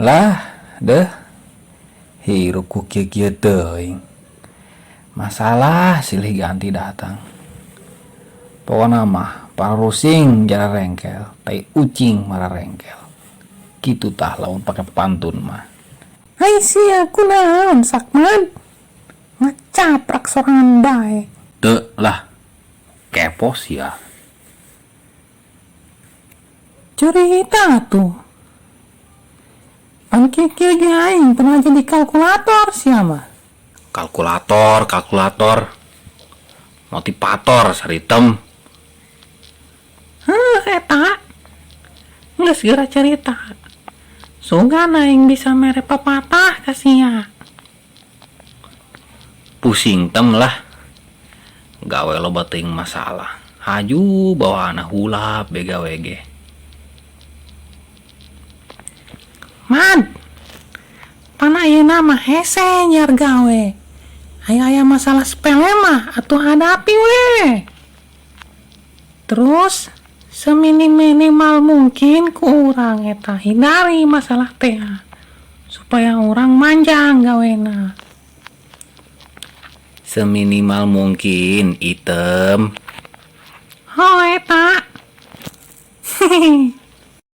Lah, deh. Hirup ku kieu-kieu teuing. Masalah silih ganti datang. Pokona mah pararusing jararengkel, tai ucing mararengkel. Kitu tah lamun pake pantun mah. Ai sia kunaon Sakmad? Ngacaprak sorangan bae. Teu lah, kepo sia. Curita atuh. Pan kieu-kieu ge aing pernah jadi kalkulator sia mah. Kalkulator, kalkulator. Motivator saritem. Heuh eta. Geus geura carita. Sugan aing bisa mere papatah ka sia. Pusing tem lah. Gawe loba teuing masalah. Haju bawaanna hulap be gawe ge. Mad, pan ayeuna mah hese nyiar gawe. Aya-aya masalah sepele mah atuh hadapi we. Terus seminim-minimal mungkin ku urang eta hindari masalah teh supaya urang manjang gawena. Seminimal mungkin item. Ho eta.